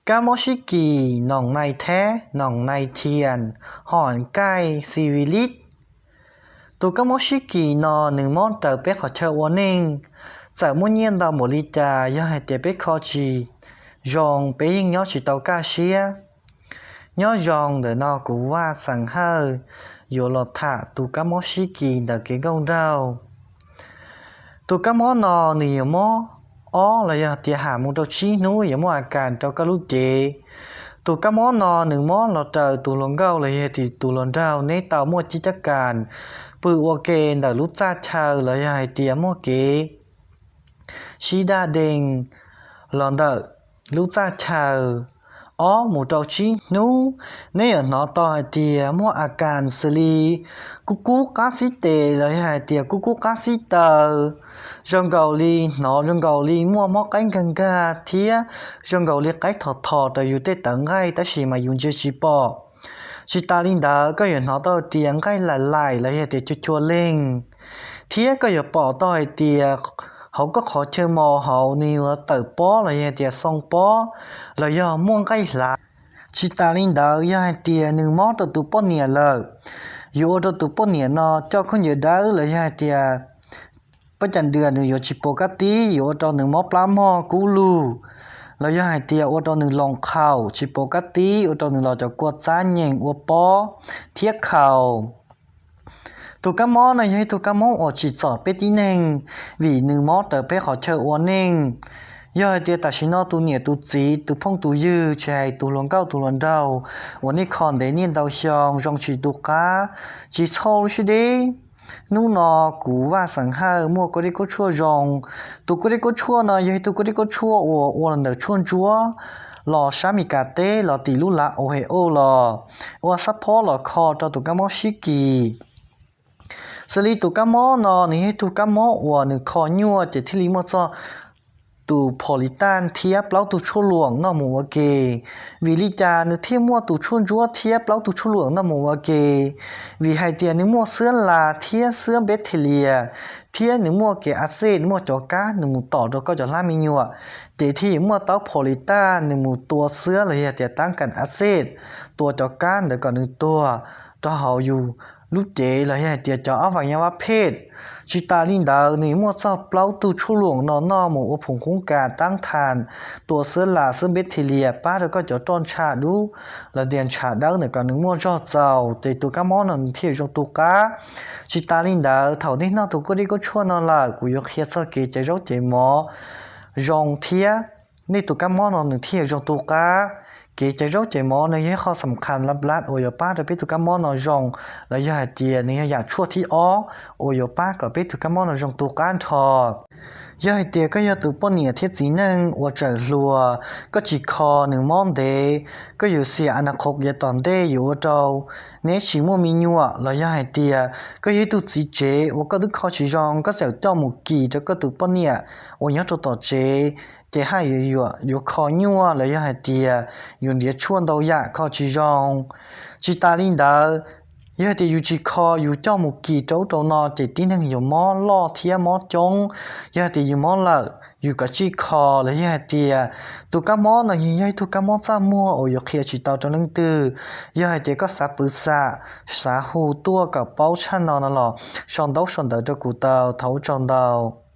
Kab mob sib kis noom nai theb, noom nai thias, hom kaij xi vi lib. Tus kab mob sib kis no nws mob raws peb qhov chaw ua neej. Txawm muaj nyiaj ntau npaum li cas, yog hais tias peb kho tsis zoo, peb yeej nyob tsis tau kaj siab. Nyob zoo, ntawm no kuv Vaj Xeem Hawj yuav los tham tus kab mob sib kis ntawm kev nkauj nraug. Tus kab mob no nws yuav mob ob los yog tias ham mus rau tsib hnub yuav muaj a kas rau koj lub cev. Tus kab mob no nws mob los raws tus hluas nkauj los yog tias tus hluas nraug neb tau muaj cib cab kas pw ua ke ntawm lub txaj chaw los yog hais tias muaj kev sib daj dees los ntawm lub txaj chaw. Ob mus rau tsib hnub, neb yuav hnov tau hais tias muaj a kas xws li kub kub qab xib tes los yog hais tias kub kub qab xib taw, zoo nkaus li hnov zoo nkaus li muaj mob qaib nkag nkag thiab zoo nkaus li qaib thos thos rau yus tej tawv nqaij tab sis mas yus ntsia tsis pom. Tsis tas li ntawd, koj yuav hnov tau hais tias nqaij laim laim los yog tias chua chua leeg, thiab koj yuav pom tau hais tias hauv koj qhov chaw mos hauv nws yuav tawm pob los yog tias xoo pob los yog muaj nqaij hlav. Tsis tas li ntawd, yog hais tias nws mob rau tus poj niam lawm, yuav ua rau tus poj niam no coj khaub ncaws dawb los yog hais tias pab cas nws yuav tsis pos kab tib, yuav ua rau nws mob plab mog kub lug, los yog hais tias ua rau nws loos khaum tsis pos kab tib, ua rau nws los cov kua txab nyeem ua pob thiab khaum. Tus kab mob no yog ib tug kab mob uas tsim txom peb tib neeg, vim nws mob raws peb qhov chaw ua neej. Yog hais tias tam sim no tus niam tus txiv tus phooj tus ywg tsis hais tus hluas nkauj tus hluas nraug uas nej kho ntev niaj ntau xyoo zoo tsis tu qab, tsis txhob lub siab deb. Hnub no kuv Vaj Xeem Hawj muaj kuj dib kuj tshuaj zoo. Tus kuj dib kuj tshuaj no yog ib tug kuj dib kuj tshuaj uas ua los ntawm tshuaj ntsuab los sab Mes Kas teb los tim lub lav Ohio los ua sab phob los kho rau tus kab mob sib kis. Xws li tus kab mob no nws yog ib tug kab mob uas nws kho nyuaj ces thiaj li muaj txog tus phom li taj thiab plaub tug tshuaj luam noj mus ua ke. Vim li cas nws thiaj muaj tus tshuaj ntsuab thiab plaub tug tshuaj luam noj mus ua ke? Vim hais tias nws muaj xwab las thiab xwab npeb this lias, thiab nws muaj kev a xej, muaj cov kab nws mus tom rau koj cov hlab me nyuam, ces thiaj yuav muaj taub phom li taj nws mus tua xwab los yog tias tab kas a xej, tua cov kab ntawd kom nws tuag rau hauv yus lub cev los yog hais tias cov ab vas nyab vab phej. Tsis tas li ntawd, nws yuav muaj txog plaub tug tshuaj luam no noj mus ua phom qoob kas tab thas, tua xwab las xwab npeb this lias pab rau koj cov roj ntsha dub los tias ntsha dawb ntawd kom nws muaj zog txaus, ces tus kab mob no nws thiaj zoo tu qab. Tsis tas li ntawd, thaum nej noj tus kuj dib kuj tshuaj no lawm, kuv yuav qhia txog kev cais zaub cais mov zoo thiab nej tus kab mob no nws thiaj zoo tu qab. Kev cais zaub cais mov nws yog ib qho xam khas lab lab uas yuav pab rau peb tus kab mob no zoo, los yog hais tias nws yog yam tshuaj thib ob uas yuav pab kom peb tus kab mob no zoo tu qab nrho. Yog hais tias koj yog tus poj niam thiab txiv neej uas tseem hluas, koj tsis kho nws mob ntev, koj yuav xiam a na qhov yav tom ntej yuav ua rau neb tsis muaj me nyuam, los yog hais tias koj yog ib tug txiv tsev uas koj twb kho tsis zoo, koj txawm coj mus kis rau koj tus poj niam uas nyob rau tom tsev, ces haj yuav kho nyuaj los yog hais tias yus nrhiav tshuaj ntau yam kho tsis zoo. Tsis tas li ntawd, yog hais tias yus tsis kho, yus coj mus kis rau ub rau no ces tib neeg yuav mob loj thiab mob coob. Yog hais tias yus mob lawm, yus kav tsij kho los yog hais tias tus kab mob no yog ib tug kab mob txaj muag uas yuav qhia tsis tau rau leej twg. Yog hais tias koj xav pw xam, xav hu tuaj kom paub tshaj no no los sau ntaub sau ntawv rau kuv tau. Thov ua tsaug ntau.